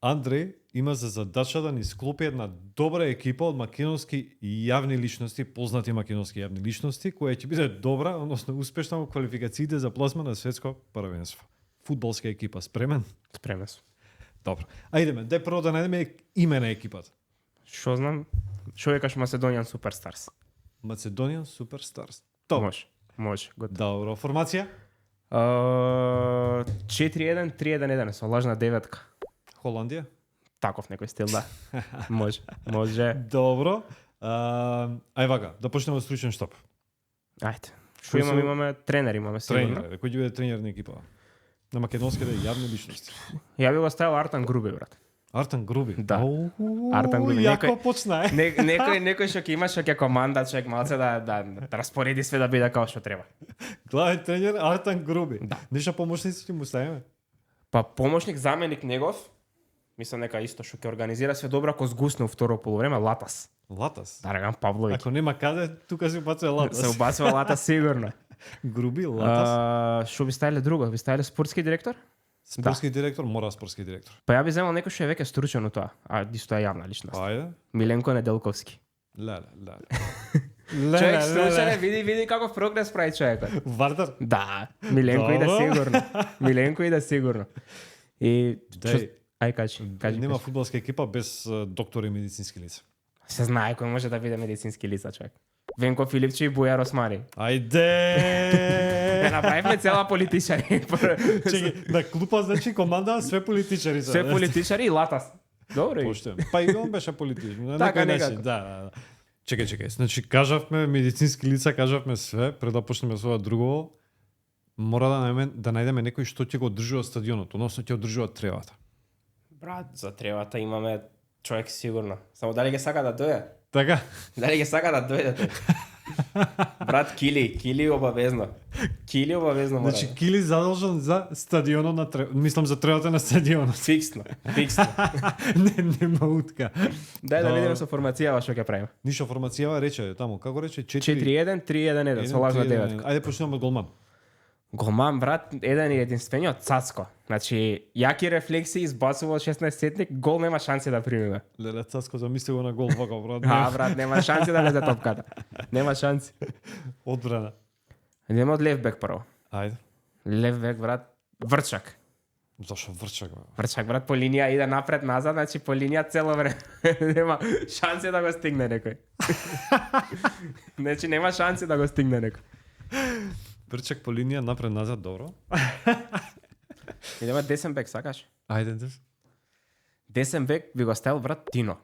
Андреј има за задача да ни склопи една добра екипа од македонски јавни личности, познати македонски јавни личности, која ќе биде добра, односно успешна во квалификациите за пласма на светско првенство. Фудбалска екипа, спремен? Спремен сум. Добро. Ајдеме, дај прво да најдеме име на екипата. Што знам? Што викаш Macedonian Superstars? Macedonian Superstars. Добро. Може, готово. Добро, формација? 4-1-3-1-1 со лажна деветка. Холандија? Таков некој стил, да. Може. Добро. Ај вака, да почнеме од стручен штаб. Ајде. Што имаме тренер, имаме сигурно. Тренер, кој ќе биде тренер на екипа? На македонските јавни личности. Ја би го ставил Артан Груби, брат. Артан Груби. Да. Артан Груби. Јако почна. Некој што ќе има, што ќе команда човек малце да распореди све да биде како што треба. Главен тренер Артан Груби. Да. Нешто помошници ќе му ставиме? Па помошник, заменик негов, мислам нека исто што ќе организира све добро, ако сгусне второ полувреме, Латас. Латас. Дараган Павловиќ. Ако нема каде, тука се убацува Латас. Се убацува Латас сигурно. Груби, Латас. Што би ставиле друго? Би ставиле спортски директор? Спортски директор, мора спортски директор. Па ја би земал некој што е веќе стручен у тоа, а исто е јавна личност. Ајде. Миленко Неделковски. Леле. Човек стручен е, види каков прогрес прави човекот. Вардар? Да, Миленко иде сигурно. Миленко иде сигурно. И ај кажи. Нема фудбалска екипа без доктори и медицински лица. Се знае кој може да биде медицински лица, човек. Венко Филипчи и Бујар Османи. Ајде! Не направивме цела политичари. Чеки, на клупа значи команда све политичари се. Све политичари и Латас. Добро. Поштен. Па и он беше политичар. На Така, некој начин, некако. да. Чекај. Значи кажавме медицински лица, кажавме све, пред да почнеме со друго. Мора да најдеме некој што ќе го одржува стадионот, односно ќе одржува тревата. Брат, за тревата имаме човек сигурно. Само дали ќе сака да дојде? Така? Дали ќе сака да дојде тој? Брат, Кили обавезно. Кили обавезно мора. Значи Кили задолжен за стадионот на мислам за тревата на стадионот. Фиксно. Нема утка. Дај да видиме со формацијава што ќе правиме. Ништо формацијава рече таму, како рече 4-1-3-1-1 со лажна деветка. Ајде почнеме од голман. Голман, брат, еден и единствениот Цацко. Значи, јаки рефлексии, избацува од 16-сетник, гол нема шанси да примиме. Леле, Цаско замисли го на гол вака, брат. Брат, нема шанси да влезе топката. Нема шанси. Одбрана. Идеме од лев бек прво. Ајде. Лев бек, брат, Врчак. Зашо Врчак, бе? Врчак, брат, по линија иде напред назад, значи по линија цело време нема шанси да го стигне некој. Значи нема шанси да го стигне некој. Врчак по линија напред назад, добро. Идеме десен бек, сакаш? Ајде. Десен бек би го ставил брат Тино.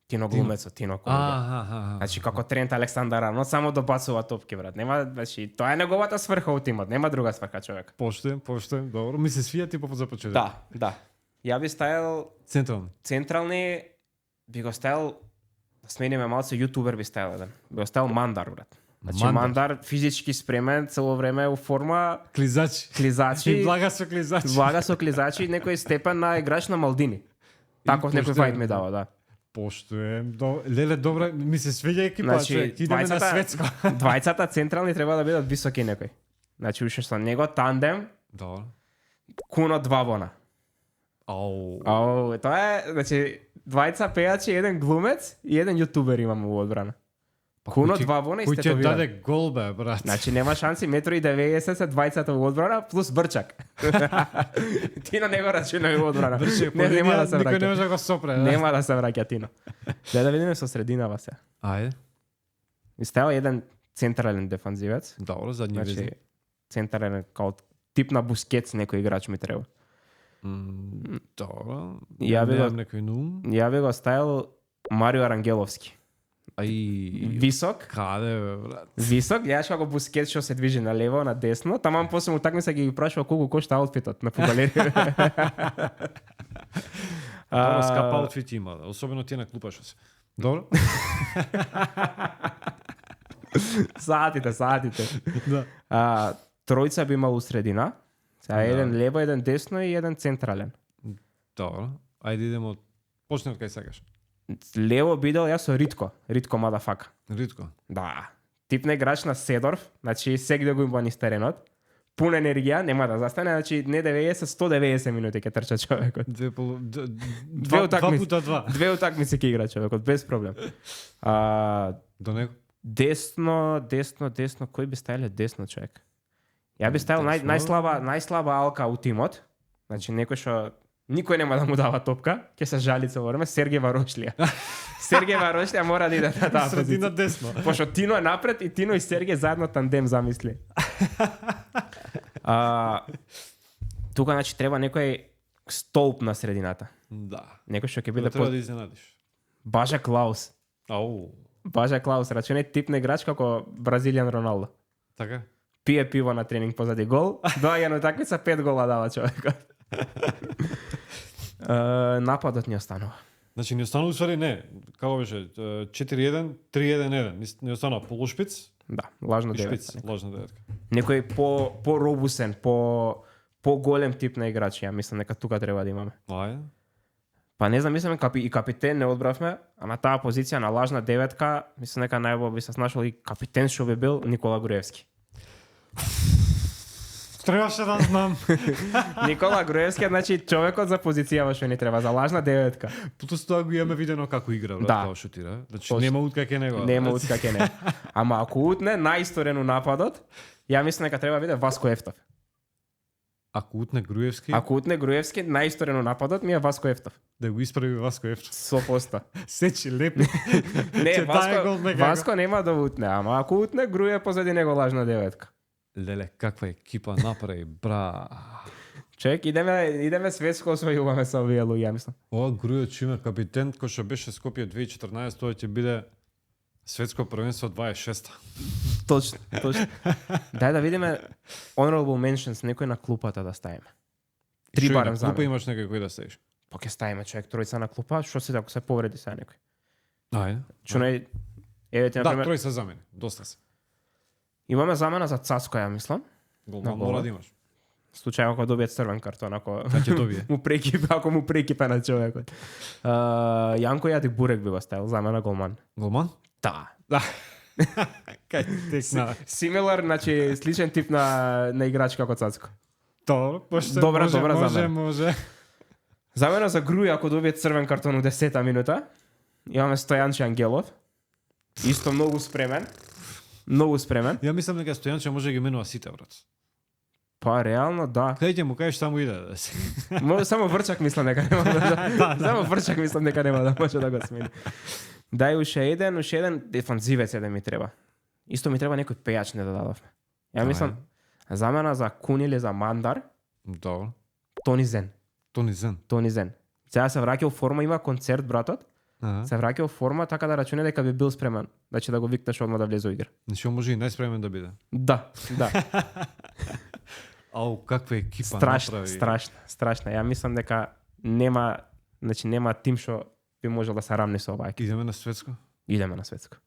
Тино глумецот, Тино Колумбија. Значи како Трент Александар Арнолд само добацува топки, брат. Нема, значи тоа е неговата сврха у тимот, нема друга сврха човек. Поштен, добро. Ми се свија типов за почеток. Да. Ја би ставил централни би го ставил да смениме малце јутубер би ставил еден. Би го ставил Мандар, брат. Значи Мандар физички спремен, цело време е у форма. Клизачи. И блага со клизачи. Некој степен на играч на Малдини. Таков некој фајт ми дава, да. Поштуем. Леле, добра, ми се свеѓа екипа, значи, човек, идеме на светско. Двајцата централни треба да бидат високи некој. Значи, уште со него тандем. Добро. Куно Двабона. Тоа е, значи, двајца пејачи, еден глумец и еден јутубер имаме во одбрана. Куно Двабона и Кој ќе даде гол, бе, брат? Значи, нема шанси, 1,90 се двајцата во одбрана, плюс Брчак. Тино не го рачунај во одбрана. Нема да се враќа. Никој не може да го сопре. Нема да се враќа Тино. Да видиме со срединава се. Ајде. И става еден централен дефанзивец. Добро, задни вези. Значи, централен као тип на Бускетс некој играч ми треба. Добро. Ја би го ставил Марио Арангеловски. Висок. Каде, бе, брат? Висок, гледаш како Бускетс што се движи на лево, на десно. Таман после му такми се ги прашува колку кошта аутфитот на фудбалери. Добро, скап аутфит има, особено тие на клупа што се. Добро? Саатите. Да. Тројца би имал у средина. Сега еден лево, еден десно и еден централен. Добро. Ајде идеме од почне од кај сакаш. Лево бидел јас со Ритко мадафака. Ритко. Да. Тип на играч на Седорф, значи сегде го има низ теренот. пун енергија, нема да застане, значи не 90, 190 минути ќе трча човекот. Два пута два. Две утакмици ќе игра човекот без проблем. До него? Десно, кој би ставиле десно човек? Ја би ставил најслаба алка у тимот. Значи некој што никој нема да му дава топка, ќе се жали цело време, Сергеј Варошлија. Сергеј Варошлија мора да иде на таа позиција. Средина десно. Пошто Тино е напред и Тино и Сергеј заедно тандем замисли. Тука значи треба некој столб на средината. Да. Некој што ќе биде Треба да изненадиш. Бажа Клаус. Ау. Бажа Клаус, рачуне тип на играч како Бразилијан Роналдо. Така? Пие пиво на тренинг позади гол, доаѓа на утакмица 5 гола дава човекот. Нападот ни останува. Значи ни останува усвари не, како беше 4-1, 3-1-1. Не останува полушпиц. Да, лажно и деветка. шпиц, лажна деветка. Некој по-робусен, по-голем тип на играч, ја мислам дека тука треба да имаме. Ајде. Па не знам, мислам и капитен не одбравме, а на таа позиција на лажна деветка, мислам дека најбо би се snašao и капитен што би бил Никола Груевски. Требаше да знам. Никола Груевски е значи човекот за позицијава што ни треба за лажна деветка. Потоа го имаме видено како игра, брат, Да. како шутира. Значи Точно. нема утка ке него. Нема утка ке не. Ама ако утне најисторен у нападот, ја мислам дека треба биде Васко Ефтов. Ако утне Груевски, Ако утне Груевски, најисторен у нападот ми е Васко Ефтов. да го исправи Васко Ефтов. 100%. Сечи лепи. Не, Че таа гол некако. Васко нема да утне, ама ако утне Груе позади него лажна деветка. Леле, каква екипа направи, бра. Човек, идеме светско освојуваме со овие луѓе, ја мислам. Ова Груевич има капитен кој што беше Скопје 2014, тоа ќе биде светско првенство 26-та. Точно. Дај да видиме honorable mentions, некој на клупата да ставиме. Три барем за Клупа мене. имаш некој кој да ставиш. Па ќе ставиме човек тројца на клупа, што се ако се повреди сега некој. Ајде. Чунај, еве ти на Да, пример, тројца замени. Доста се. имаме замена за Цаско, ја мислам. Голман На мора гола. да имаш. Случајно ако добијат црвен картон, ако Така ќе добие. ако му прекипе на човекот. Јанко Јади Бурек би го ставил замена голман. Голман? Да. Да. Кај текна. Similar, значи сличен тип на играч како Цацко. Добро, пошто Добра може, замена. може. Замена за Груја ако добие црвен картон у 10-та минута. Имаме Стојанче Ангелов. Исто многу спремен. Ја мислам дека Стојанче може да ги менува сите, брат. Па реално да. Кај ќе му кажеш само иде да се. Може само Врчак мислам дека нема да. Само Врчак мислам дека нема да може да го смени. Дај уште еден дефанзивец да ми треба. Исто ми треба некој пејач не да дадовме. Ја мислам замена за Кун или за Мандар, Добро. Тони Зен. Тони Зен. Сега се враќа у форма, има концерт братот. Аха. Се враќа у форма така да рачуне дека би бил спремен. Значи да го викнеш одма да влезе во игра. Значи он може и најспремен да биде. Да. Ау, каква екипа направи. Страшна. Ја мислам дека нема тим што би можел да се рамни со оваа екипа. Идеме на светско. Идеме на светско.